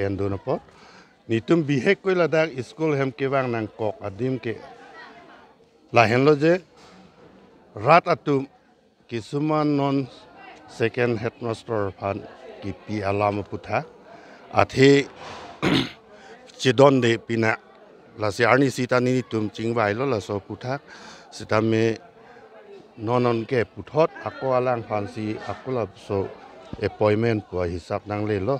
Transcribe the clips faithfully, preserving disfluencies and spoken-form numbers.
ke-endun apot. Netum bihek koi ladak school hem kevang nangkok adim ke lahenlo je rat atum kisuman non second headmaster aphan kipi alam aputhak athe chedonde pina, lasi arnisi ta netum chingvailo laso aputhak. Sitame non non ke puthot ako alangphansi ako laso appointment pu ahisap nanglelo.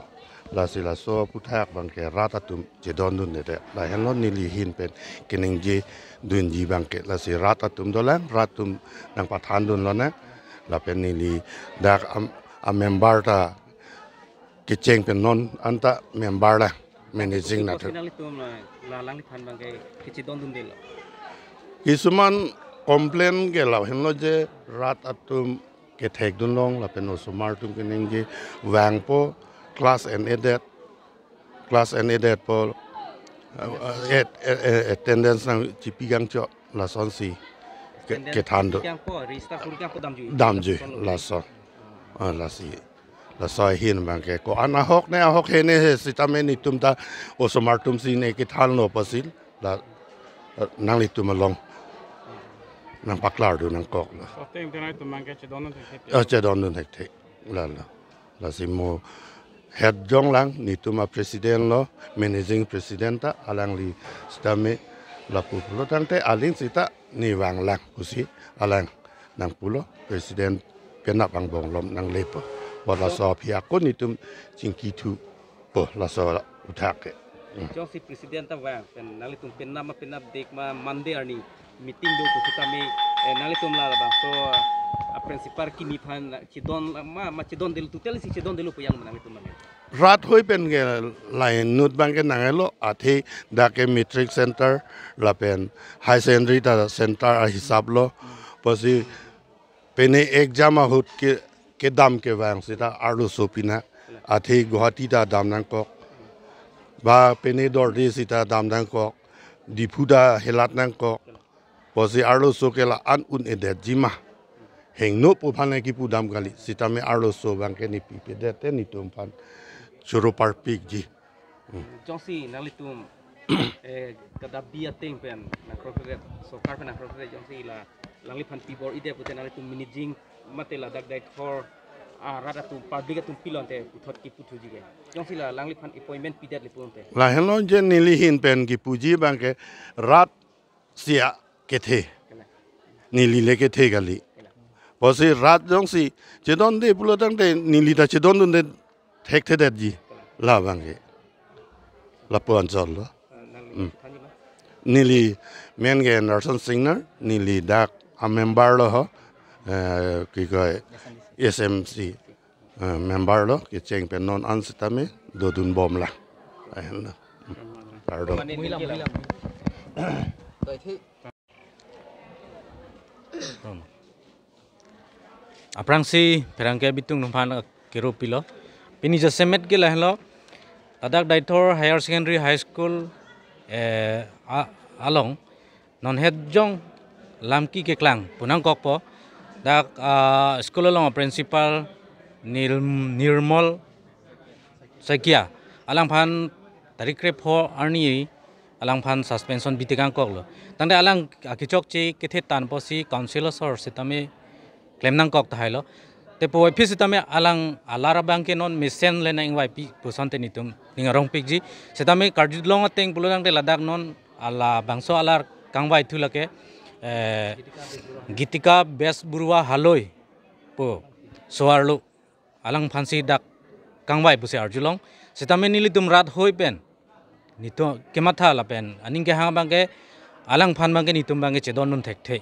Lasi laso aputhak abangke rat atum chedondunde. Lahenlo neli ahin pen keningjedunji abangke, lasi rat atum dolang, rat atum nangpathandunlonang. Lapen neli dak am-, a member ta kecheng pen non anta member la managing na Kopi thek. Nanglitum la, la alangliphan abangke kachedondundelo? Kisuman complain ke lahenlo je rat atum kethekdunlong lapen osomar atum keningje vangpo, class unattended, class unattended po, uh, at-, at-, at-, attendance nangchipi kangcho lasonsi ke-, Attendance kethandun. Kangpo, register kuri kangpo damjui. Damjui, lason. Ah, lasi. Laso ahin abangke ko-an ahok ne ahok he ne he sitame netum ta osomar atumsi ne kethanlo pusi la, eh, nanglitum along nangpaklardun nangkoklo. Ateng tenai tum abangke chedondun thekthe. Eh, chedondun thekthe. La la. Lasi mo head jonglang netum a president lo, managing president ta alangli sitame lapu pulo tangte aling sita ne vanglang pusi alang nangpulo, president penap angbong lom nanglepo. Bo laso aphi ako netum chingkithupo laso aputhak ke. Hmm. Jongsi president ta vang pen nanglitum penap ma penapdik ma Monday arni meeting do pusitame, eh, nanglitum la labangso, ah, principal kimi aphan chedon ma, ma chedondelo, total si chedondelo pu yang ma nanglitum ma? Rat hoi pen ke lainut abangke nangelo athe dak ke matric center lapen higher secondary ta center ahisap lo. Pusi pene exam ahut ke kedam kevang sita arloso pina. Athe Guwahati ta dam nangkok. Ba pene Delhi sita dam nangkok. Diphu ta helat nangkok. Pusi arloso ke la-an un'edetji ma. Hingno pu aphan ke kipudam kali. Sitame arloso abangke ne pipedet te netum aphan choro parpikji. Jongsi nanglitum, eh, kadabi ateng pen nangkrokredet, sorkar pen nangkrokredet jongsi la alangliphan pibor-idet pute nanglitum managing mate ladak Deithor, ah, rat atum public atum pilon te puthot kiputhuji ke. Jongsi la alangliphan appointment pidet le pu te. Lahenlo je neli ahin pen kipuji abangke rat sia kethe. Neli le kethe kali. Pusi rat jongsi chedonde pulo tangte neli ta chedondunde thekthedetji labangke. Lapu anchot lo. Hmm. Neli men ke Anderson Singnar, neli dak a member lo ho. Eh, kikoi S M C. Eh, member lo, kecheng pen non an sitame dodunbomlang. Ahin lo. Kardom. Muhilam, muhilam. Aphrangsi pherangke abitung atum aphan kero pilo. Pini jasemet ke lahenlo. Ladak Deithor Higher Secondary High School, eh, a-, along non het jong lamki keklang pu nangkokpo. Dak, ah, school along principal Nil-, Nirmal Saikia alangphan tarik krepho arni alangphan suspension bitekang koklo. Tangte alang akichokche kethe tan pusi council asor sitame klem nangkok tahai lo. Te puvoiphit sitame alang alar abangke non mesen le nang-ingvaipi puson te netum ning arongpikji. Sitame karjulong ateng pulo tangte ladak non labangso alar kangvaithu lake, eh, Gitika Besburwa Haloi pu so-arlo alangphansi dak kangvai pusi arjulong. Sitame nelitum rat hoi pen netum kematha lapen aning kehang abangke alangphan abangke netum abangke chedondun thekthe.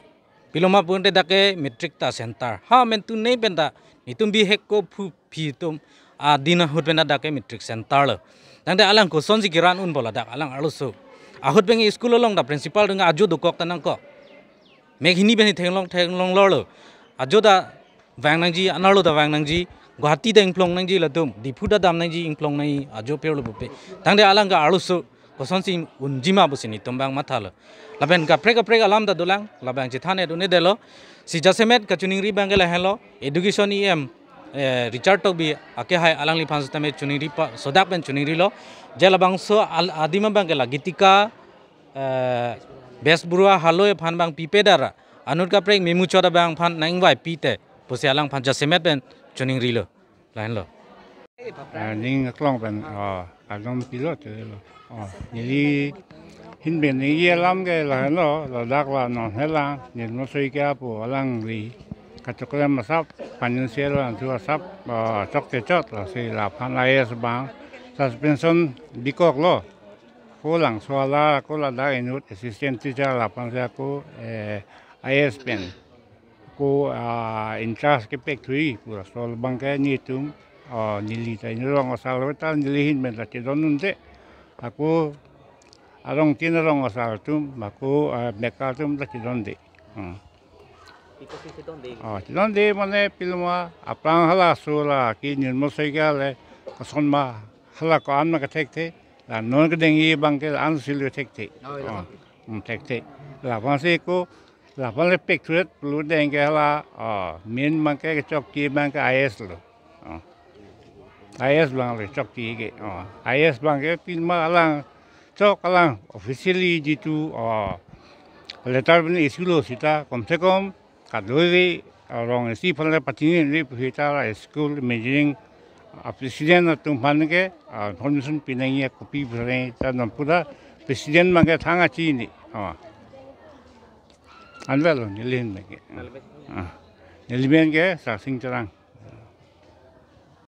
Piloma pute dak ke matric ta center. Ha mentu nei pen ta netum bihek ko phu phi atum adin ahut pen ta dak ke matric center lo. Tangte alang kosonsi keran unpo ladak alang arloso. Ahut pen school along ta principal atum ajo dokok ta nangkok. Mek hini pen theklong theklong lorlo. Ajo ta vang nangji, anerlo ta vang nangji, Guwahati ta ingplong nangji latum, Diphu ta dam nangji, ingplong nangji ajo pirlo pupe. Tangte alang ke arloso kosonsi unjima pusi netum abang mathalo. Lapen kaprek kaprek alam ta dolang, labang chethan-et un-edetlo. Si jasemet kachiningri abang ke lahenlo, Education E M, eh, Richard Tokbi akehai alangliphan sitame chiningri pa, sodak pen chiningrilo. Je labangso al-, adim abang ke la Gitika, eh, Bechboruahaloi aphan abang pipe dara, anut kaprek memuchot abang aphan nangvai pite pusi alangphan jasemet pen chiningrilo. Lahenlo. Ah, ning aklong pen, ah, kardom pilo te lo. Ah, neli ahin pen neli alam ke lahenlo, ladak la non hela, Nirmal Saikia pu alangli kachoklem asap, financial an thu asap, ah, chokche chot, lasi laphan I A S abang, suspension bikoklo. Ko Langso hala, ko ladak inut assistant teacher laphan si ako, eh, I A S pen ko, ah, in-charge kepek thuji pu laso abang ke netum, ah, neli ta inut rong asar lo ta neli ahin pen ta chedon un'e. Ako arong tin arong asar atum, ako, ah, mekar atum ta chedonde. Hmm. Pi kosi chedonde? Ah, chedonde mane piloma aphrang halaso la ke Nirmal Saikia le koson ma hala ko-an ma kethekthe. La non kedengji abang ke an sil kethekthe. Oh, iya. Ah, hmm, thekthe. Laphan si ko, laphan le pek thuret pulo deng ke hala, ah, main abang ke kechokche abang ke I A S lo. Ah. I A S abang le chokche ke. Ah. I A S abang ke piloma alang chok alang officially jitu, ah, letter pen issue lo sita, kom se kom kadokave, ah, rong isi aphan le pachini ri pu sita la school managing, ah, president atum aphan ke, ah, information pinangji, copy pinangji ta non pura president abang ke thang achini. Ah. Anvet lo neli ahin abang ke. Ah. Neli amen ke Sarsing Terang.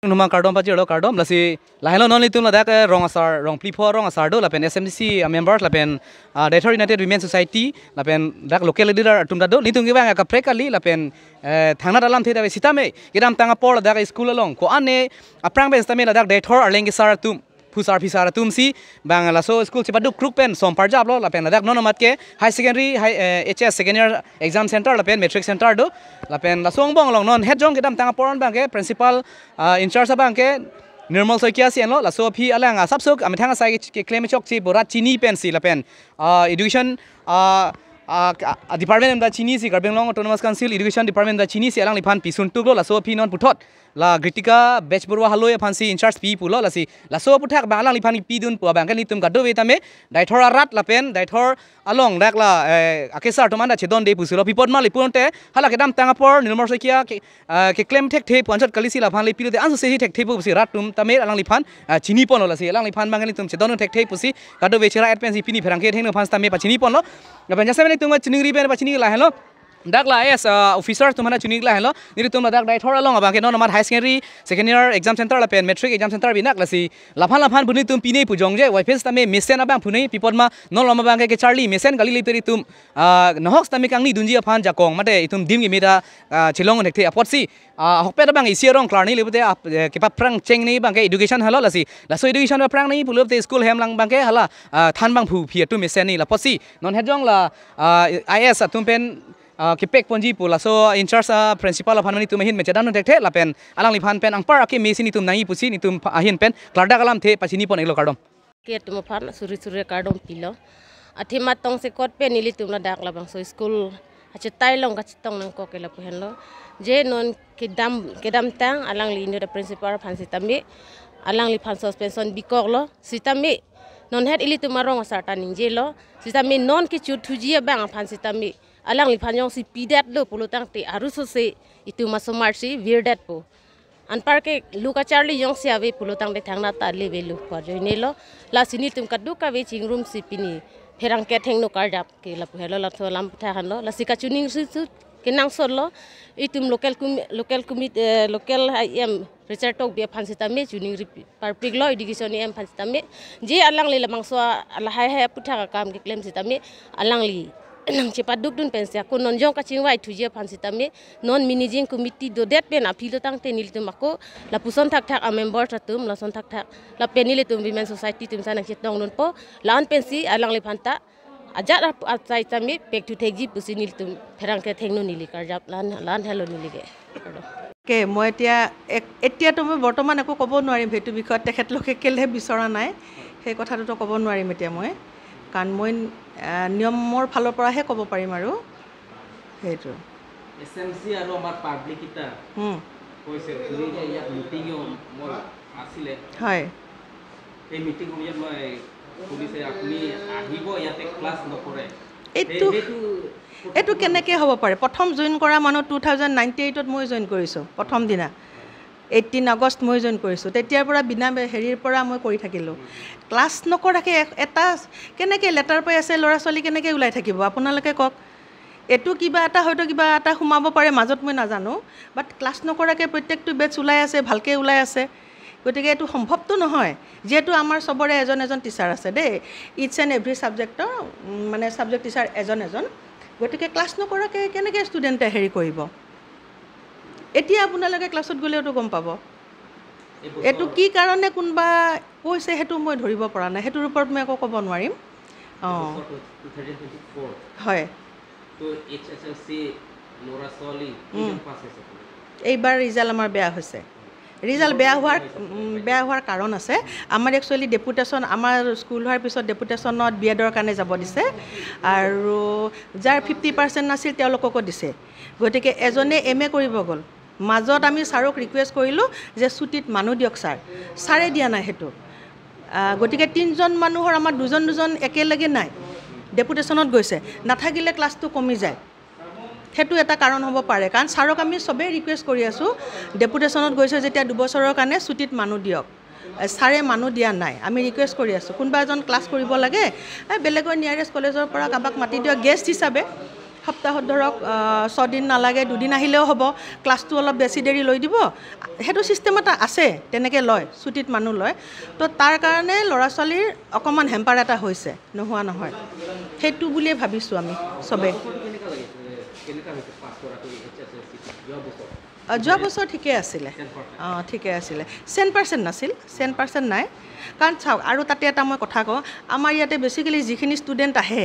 Numa kardom pajirlo, kardom. Lasi lahenlo non netum ladak, eh, rong asar, rong phli pho rong asar do, lapen S M C C, ah, members, lapen, ah, Deithor United Women Society, lapen dak local leader atum ta do, netum kevang kaprek kali, lapen, eh, thangnat alamthe ta ave sitame, kedamtang apor ladak school along ko-an ne aphrang pen sitame ladak Deithor arleng kesar atum, phusar phisar atum si bang laso school chepaduk kruk pen som parjaplo, lapen ladak non amat ke high secondary, high, eh, H S second year exam center lapen matric center do, lapen laso angbong along non het jong kedamtang apor abang ke principal, ah, in-charge abang ke Nirmal Saikia si enlo, laso aphi alang asapso amethang asai ke, keklem chokche pu rat chini pensi lapen, ah, education, ah, ah, ka-, ah, department ta chinisi, Karbi Anglong Autonomous Council Education Department ta chinisi alangliphan pisun tuklo, laso aphi non puthot la Gitika Bechboruahaloi aphan si in-charge pi pulo, lasi laso aphuthak abang alangliphan pidun pu abang ke netum kadokave tame Deithor arat lapen Deithor along dak la, eh, akesar atum anta chedonde pusi lo, pi apot ma le pulote hala kedamtang apor Nirmal Saikia ke, ah, keklem thekthe pu anchot kali si laphan le pilote anso se hi thekthe pusi rat atum tame alangliphan, ah, chiniponlo, lasi alangliphan abang ke netum chedon thekthe pusi kadokave chera-et pensi pini pherangke thengno aphan sitame pachiniponlo. Lapen jasemet netum chiningri pen pachini lahenlo. Dak la I A S, ah, officer atum aphan chiningrilo henlo. Nelitum ladak Deithor along abang ke non amat high secondary second year exam center lapen matric exam center binak, lasi laphan laphan pu netum pine pu jongje, Y P S tame mesen abang pu ne, pi apot ma non lom abang ke kecharli mesen kali le pu netum, ah, nahok tame kangni dunji aphan jakong mate itum adim keme ta, ah, chelong thekthe apotsi, ah, ahokpet abang isi arong klarni le pute, ah, eh, kepaphrang chengne abang ke education henlo, lasi laso education paphrang ne pulote school hem lang abang ke hala, ah, than abang phu phi atum mesen ne la apotsi non het jong la, ah, I A S atum pen, ah, kepek ponji pu laso in-charge, ah, principal aphan netum ahin pen chedon thekthe lapen alangliphan pen anpar akeme si netum nangji pusi netum pha-, ahin pen klardak alamthe pachinipon-iklo, kardom. Ke atum aphan suri suri kardom pilo. Athema tongsekot pen nelitum ladak labangso school achetai along kachetong nangkok ke lapu henlo. Je non kedam, kedamtang alangli inut a-principal aphan sitame alangliphan suspension bikoklo sitame non het ilitum arong asar ta ningjelo sitame non kechothuji abang aphan sitame alangliphan jongsi pidetlo pulo tangte arusose itum asomar si virdetpo. Anpar ke lo kacharli jongsi ave pulo tangte thangnat ta le avelo pu ajoinelo. Lasi netum kadokave chingrumsi pini pherangke thengno karjap ke lapu henlo, laso alam aphuthak henlo. Lasi kachiningri su kenangsotlo. Itum local com-, local commit-, eh, local I M Richard Tokbi aphan sitame chiningri pi-, parpiklo, education E M aphan sitame. Je alangli labangso a-, lahai hai aphuthak akam keklem sitame alangli nangchepadukdun pensi ako non jong kachingvaithuji aphan sitame non managing committee dodet pen aphi lo tangte nelitum ako lapuson thakthak a-member atum lason thakthak lapen nelitum women society atum sa nangchetongdunpo, la-an pensi alangliphan ta Ajat ap-, achai chami pek thu thekji pusi nelitum pherangke thengno neli karjap lan, lan helo neli ke. Ke, মই এতিয়া এক-, এতিয়াতো মই বৰ্তমান একো ক'ব নোৱাৰিম সেইটো বিষয়ত, তেখেতলোকে কেলে বিচৰা নাই, সেই কথাটোতো ক'ব নোৱাৰিম এতিয়া মই, কাৰণ মই, আহ, নিয়মৰ ফালৰ পৰাহে ক'ব পাৰিম আৰু সেইটো। এছ এম চি আৰু আমাৰ পাব্লিক কেইটা হুম। কৈছে, তুমি যে ইয়াত মিটিং মই আছিলে, হয়। সেই মিটিং সময়ত মই শুনিছে আপুনি আহিব, ইয়াতে ক্লাছ নকৰে। এইটো, সেই-, সেইটো এইটো কেনেকে হ'ব পাৰে? প্ৰথম জইন কৰা মানুহ টু থাউজেণ্ড নাইনটি এইটত মই জইন কৰিছোঁ, প্ৰথম দিনা। এইটিন আগষ্ট মই জইন কৰিছোঁ। তেতিয়াৰ পৰা বিনা বে-, হেৰিৰ পৰা মই কৰি থাকিলোঁ। ক্লাছ নকৰাকে এ-, এটা কেনেকে লেটাৰ পাই আছে, ল'ৰা ছোৱালী কেনেকে ওলাই থাকিব? আপোনালোকে কওক। এইটো কিবা এটা, হয়তো কিবা এটা সোমাব পাৰে মাজত, মই নাজানো। বাট ক্লাছ নকৰাকে প্ৰত্যেকটো বেটছ ওলাই আছে, ভালকে ওলাই আছে। গতিকে এইটো সম্ভৱতো নহয়, যিহেতু আমাৰ চবৰে এজন এজন টিচাৰ আছে দেই, ইটছ এণ্ড এভৰি ছাবজেক্টৰ, উম, মানে ছাবজেক্ট টিচাৰ এজন এজন। গতিকে ক্লাছ নকৰাকে কেনেকে ষ্টুডেণ্টে হেৰি কৰিব? এতিয়া আপোনালোকে ক্লাছত গ'লেওতো গম পাব। এইটো কি কাৰণে কোনোবা কৈছে, সেইটো মই ধৰিব পৰা নাই, সেইটোৰ ওপৰত মই একো ক'ব নোৱাৰিম। এই বছৰ টু থাউজেণ্ড টুৱেণ্টি ফ'ৰ। হয়। তো এইচ এছ এল চি ল'ৰা ছোৱালী উম। কিজন পাছ হৈছে? এইবাৰ ৰিজাল্ট আমাৰ বেয়া হৈছে। ৰিজাল্ট বেয়া হোৱাৰ, উম, বেয়া হোৱাৰ কাৰণ আছে। আমাৰ একচুৱেলি ডেপুটেশ্যন, আমাৰ স্কুল হোৱাৰ পিছত ডেপুটেশ্যনত বি এডৰ কাৰণে যাব দিছে, আৰু যাৰ ফিফটি পাৰ্চেণ্ট নাছিল তেওঁলোককো দিছে। গতিকে এজনে এম এ কৰিব গ'ল। মাজত আমি ছাৰক ৰিকুৱেষ্ট কৰিলোঁ যে ছুটীত মানুহ দিয়ক ছাৰ, ছাৰে দিয়া নাই সেইটো। আহ, গতিকে তিনিজন মানুহৰ আমাৰ দুজন দুজন একেলগে নাই, ডেপুটেশ্যনত গৈছে, নাথাকিলে ক্লাছটো কমি যায়। সেইটো এটা কাৰণ হ'ব পাৰে, কাৰণ ছাৰক আমি চবেই ৰিকুৱেষ্ট কৰি আছোঁ, ডেপুটেশ্যনত গৈছে যেতিয়া দুবছৰৰ কাৰণে ছুটীত মানুহ দিয়ক। এ, ছাৰে মানুহ দিয়া নাই, আমি ৰিকুৱেষ্ট কৰি আছোঁ, কোনোবা এজন ক্লাছ কৰিব লাগে, এ, বেলেগৰ নিয়াৰেষ্ট কলেজৰ পৰা কাৰোবাক মাতি দিয়ক গেষ্ট হিচাপে। সপ্তাহত ধৰক, আহ, ছদিন নালাগে, দুদিন আহিলেও হ'ব, ক্লাছটো অলপ বেছি দেৰি লৈ দিব, সেইটো ছিষ্টেম এটা আছে, তেনেকে লয়, ছুটীত মানুহ লয়। তো তাৰ কাৰণে ল'ৰা ছোৱালীৰ অকণমান হেম্পাৰ এটা হৈছে, নোহোৱা নহয়, সেইটো বুলিয়ে ভাবিছোঁ আমি চবেই। যোৱা বছৰটো কেনেকা লাগিছে? কেনেকা হৈছে পাছ কৰাটো এইচ এছ এল চি যোৱা বছৰ? আহ, যোৱা বছৰ ঠিকে আছিলে। Ten percent? অ, ঠিকে আছিলে। চেণ্ট পাৰ্চেণ্ট নাছিল, চেণ্ট পাৰ্চেণ্ট নাই। কাৰণ চাওক, আৰু তাতে এটা মই কথা কওঁ, আমাৰ ইয়াতে বেচিকেলি যিখিনি ষ্টুডেণ্ট আহে,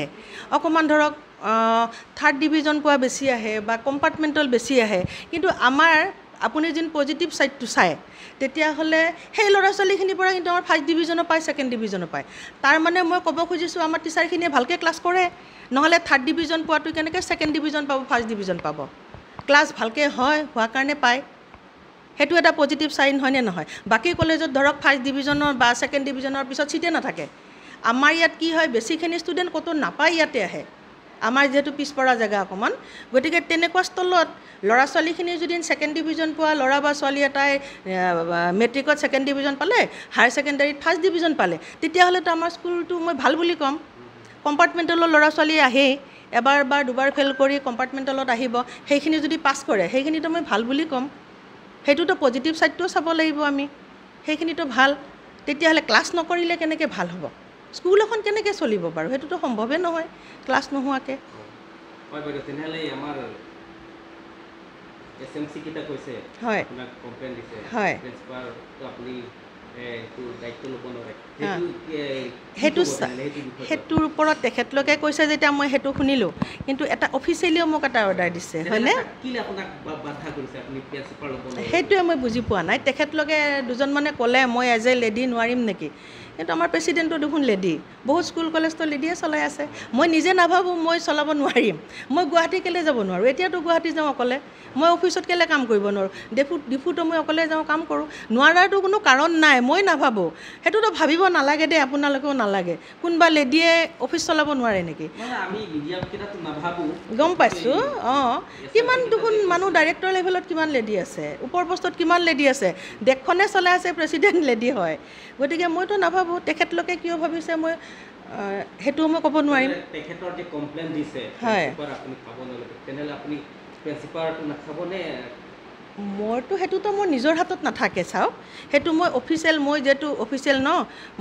অকণমান ধৰক, আহ, থাৰ্ড ডিভিজন পোৱা বেছি আহে বা কম্পাৰ্টমেণ্টেল বেছি আহে, কিন্তু আমাৰ, আপুনি যেন পজিটিভ ছাইডটো চায়, তেতিয়াহ'লে সেই ল'ৰা ছোৱালীখিনিৰ পৰা কিন্তু আমাৰ ফাৰ্ষ্ট ডিভিজনো পায়, ছেকেণ্ড ডিভিজনো পায়। তাৰ মানে মই ক'ব খুজিছোঁ, আমাৰ টিচাৰখিনিয়ে ভালকে ক্লাছ কৰে, নহ'লে থাৰ্ড ডিভিজন পোৱাটো কেনেকে ছেকেণ্ড ডিভিজন পাব, ফাৰ্ষ্ট ডিভিজন পাব? ক্লাছ ভালকে হয়, হোৱাৰ কাৰণে পায়। সেইটো এটা পজিটিভ চাইন হয়নে নহয়? বাকী কলেজত ধৰক ফাৰ্ষ্ট ডিভিজনৰ বা ছেকেণ্ড ডিভিজনৰ পিছত ছিটে নাথাকে। আমাৰ ইয়াত কি হয়, বেছিখিনি ষ্টুডেণ্ট ক'তো নাপায়, ইয়াতে আহে। আমাৰ যিহেতু পিছপৰা জেগা অকণমান, গতিকে তেনেকুৱা স্থলত ল'ৰা ছোৱালীখিনি যদি ছেকেণ্ড ডিভিজন পোৱা ল'ৰা বা ছোৱালী এটাই, এ, মেট্ৰিকত ছেকেণ্ড ডিভিজন পালে, হায়াৰ ছেকেণ্ডেৰীত ফাৰ্ষ্ট ডিভিজন পালে, তেতিয়াহ'লেতো আমাৰ স্কুলটো মই ভাল বুলি ক'ম। কম্পাৰ্টমেণ্টেলৰ ল'ৰা ছোৱালী আহেই, এবাৰ বা দুবাৰ ফেইল কৰি কম্পাৰ্টমেণ্টেলত আহিব, সেইখিনি যদি পাছ কৰে, সেইখিনিতো মই ভাল বুলি ক'ম। সেইটোতো পজিটিভ ছাইডটোও চাব লাগিব আমি, সেইখিনিতো ভাল। তেতিয়াহ'লে ক্লাছ নকৰিলে কেনেকে ভাল হ'ব? স্কুল এখন কেনেকে চলিব বাৰু? সেইটোতো সম্ভৱে নহয় ক্লাছ নোহোৱাকে। হয় বাইদেউ, তেনেহ'লে আমাৰ এছ এম চি কেইটা কৈছে, হয়। আপোনাক কমপ্লেইন দিছে, হয়। প্ৰিন্সিপালটো আপুনি, এ, এইটো দায়িত্ব ল'ব নোৱাৰে। হা। সেইটো, এ, কি সেইটো ক'ব চা-, তেনেহ'লে সেইটো বিষয়ত? সেইটোৰ ওপৰত তেখেতলোকে কৈছে যেতিয়া মই সেইটো শুনিলোঁ, কিন্তু এটা অফিচিয়েলিও মোক এটা অৰ্ডাৰ দিছে, তেনেহ'লে হয়নে? কাক-, কিলে আপোনাক বা-, বাধা কৰিছে, আপুনি প্ৰিন্সিপাল ল'ব নোৱাৰে? সেইটোৱে মই বুজি পোৱা নাই। তেখেতলোকে দুজনমানে ক'লে মই এজ এ লেডি নোৱাৰিম নেকি? কিন্তু আমাৰ প্ৰেচিডেণ্টটো দেখোন লেডি, বহুত স্কুল কলেজতো লেডিয়ে চলাই আছে। মই নিজে নাভাবোঁ মই চলাব নোৱাৰিম, মই গুৱাহাটী কেলে যাব নোৱাৰোঁ? এতিয়াতো গুৱাহাটী যাওঁ অকলে, মই অফিচত কেলে কাম কৰিব নোৱাৰোঁ? ডিফু, ডিফুতো মই অকলে যাওঁ, কাম কৰোঁ। নোৱাৰাৰতো কোনো কাৰণ নাই, মই নাভাবোঁ। সেইটোতো ভাবিব নালাগে দেই, আপোনালোকেও নালাগে। কোনোবা লেডিয়ে অফিচ চলাব নোৱাৰে নেকি? মানে আমি মিডিয়াকেইটাতো নাভাবোঁ। গম পাইছোঁ, এই, অ। এছ আৰ কিমান চি দেখোন কেইটাতো মানুহ ডাইৰেক্টৰ লেভেলত কিমান লেডি আছে, ওপৰ পোষ্টত কিমান লেডি আছে। দেশখনে চলাই আছে, প্ৰেচিডেণ্ট লেডি হয়। গতিকে মইতো নাভাবোঁ, তেখেতলোকে কিয় ভাবিছে মই, আহ, সেইটো মই ক'ব নোৱাৰিম। তেখেতৰ যে কমপ্লেইন দিছে, হয়। প্ৰিন্সিপাল আপুনি খাব নালাগে, তেনেহ'লে আপুনি প্ৰিন্সিপালটো নাখাব নে? মোৰতো সেইটোতো মোৰ নিজৰ হাতত নাথাকে, চাওক, সেইটো মই অফিচিয়েল, মই যিহেতু অফিচিয়েল ন,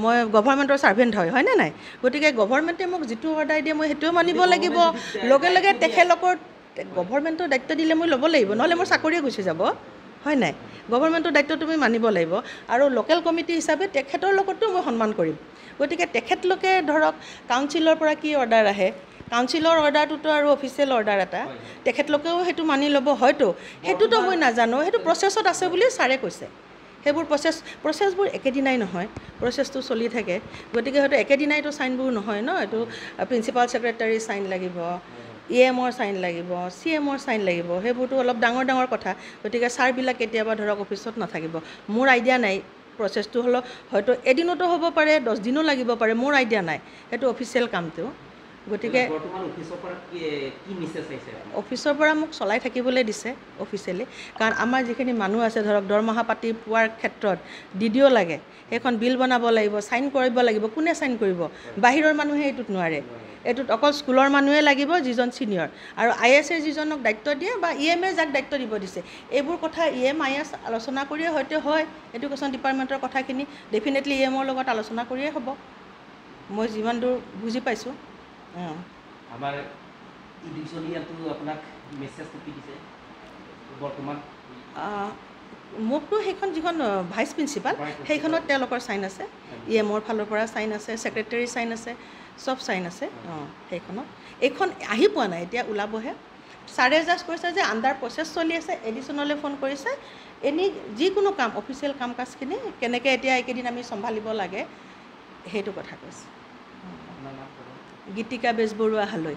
মই গভৰ্ণমেণ্টৰ ছাৰ্ভেণ্ট হয়, হয়নে নাই? গতিকে গভৰ্ণমেণ্টে মোক যিটো অৰ্ডাৰ দিয়ে মই সেইটোৱে মানিব লাগিব। গভৰ্ণমেণ্টে যদি লগে লগে দায়িত্ব দিয়ে। তেখেতলোকৰ, তে-, গভৰ্ণমেণ্টৰ দায়িত্ব দিলে মই ল'ব লাগিব, নহ'লে মোৰ চাকৰিয়ে গুচি যাব, হয় নাই? গভৰ্ণমেণ্টৰ দায়িত্বটো মই মানিব লাগিব। আৰু লোকেল কমিটি হিচাপে তেখেতৰ লগতো মই সন্মান কৰিম। গতিকে তেখেতলোকে ধৰক কাউন্সিলৰ পৰা কি অৰ্ডাৰ আহে, কাউন্সিলৰ অৰ্ডাৰটোতো আৰু অফিচিয়েল অৰ্ডাৰ এটা, হয়, হয়। তেখেতলোকেও সেইটো মানি ল'ব হয়তো, সেইটোতো মই নাজানো, সেইটো প্ৰচেছত আছে বুলি ছাৰে কৈছে। সেইবোৰ প্ৰচেছ প্ৰচেছবোৰ একেদিনাই নহয়, প্ৰচেছটো চলি থাকে। গতিকে হয়তো একেদিনাইতো চাইনবোৰ নহয় ন, এইটো প্ৰিন্সিপাল ছেক্ৰেটাৰী চাইন লাগিব, ই এমৰ চাইন লাগিব, চি এমৰ চাইন লাগিব, সেইবোৰতো অলপ ডাঙৰ ডাঙৰ কথা। গতিকে ছাৰবিলাক কেতিয়াবা ধৰক অফিচত নাথাকিব, মোৰ আইডিয়া নাই। প্ৰচেছটো হ'লে হয়তো এদিনতো হ'ব পাৰে, দহ দিনো লাগিব পাৰে, মোৰ আইডিয়া নাই, সেইটো অফিচিয়েল কামটো। গতিকে বৰ্তমান অফিচৰ পৰা কি, কি মেছেজ আহিছে আপোনাৰ? অফিচৰ পৰা মোক চলাই থাকিবলৈ দিছে অফিচিয়েলি, কাৰণ আমাৰ যিখিনি মানুহ আছে ধৰক দৰমহা পাতি পোৱাৰ ক্ষেত্ৰত ডি ডি অ' লাগে, সেইখন বিল বনাব লাগিব, চাইন কৰিব লাগিব। কোনে চাইন কৰিব? বাহিৰৰ মানুহে এইটোত নোৱাৰে। এইটোত অকল স্কুলৰ মানুহে লাগিব, যিজন ছিনিয়ৰ, আৰু আই এছে যিজনক দায়িত্ব দিয়ে বা ই এমে যাক দায়িত্ব দিব দিছে। এইবোৰ কথা ই এম আই এছ আলোচনা কৰিয়ে হয়তো হয়, এডুকেশ্যন ডিপাৰ্টমেণ্টৰ কথাখিনি ডেফিনেটলি ই এমৰ লগত আলোচনা কৰিয়ে হ'ব, মই যিমান দূৰ বুজি পাইছোঁ। আমাৰ এডুকেশ্যন ইয়াতো আপোনাক মেছেজটো কি দিছে বৰ্তমান? আহ, মোকতো সেইখন যিখন, আহ, ভাইচ প্ৰিন্সিপাল, ভাইচ প্ৰিন্সিপাল। সেইখনত তেওঁলোকৰ চাইন আছে, ই এমৰ ফালৰ পৰা চাইন আছে, ছেক্ৰেটাৰী চাইন আছে, চব চাইন আছে। হয়। অ, সেইখনত এইখন আহি পোৱা নাই, এতিয়া ওলাবহে। ছাৰে জাষ্ট কৈছে যে আণ্ডাৰ প্ৰচেছ চলি আছে, এডিচনলৈ ফোন কৰিছে, এনি যিকোনো কাম, অফিচিয়েল কাম কাজখিনি কেনেকৈ এতিয়া এইকেইদিন আমি চম্ভালিব লাগে, সেইটো কথা কৈছে। আপোনাৰ নাম ক'ব? গীতিকা বেজবৰুৱা হালৈ।